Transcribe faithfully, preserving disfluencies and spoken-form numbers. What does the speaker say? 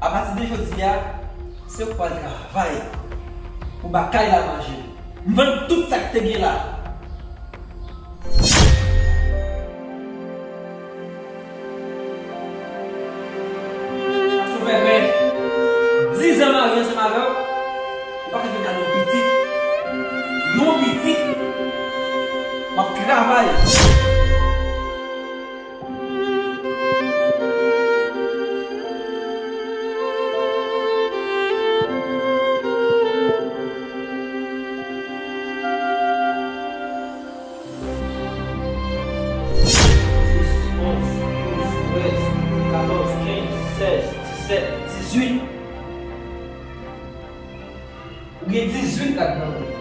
Apati de jodi a, se ou k pral travay pou ba kay la manje. M vann tout sa k te gen la. Sa se yon pèpè. Diz an marye ansanm avè w, ou pa ka fè gade yon pitit. Yon pitit. M ap travay. Dis, onz, douz, trèz, katòz, kenz, sèz, disèt, dizuit. Ou gen dizuit ladan l.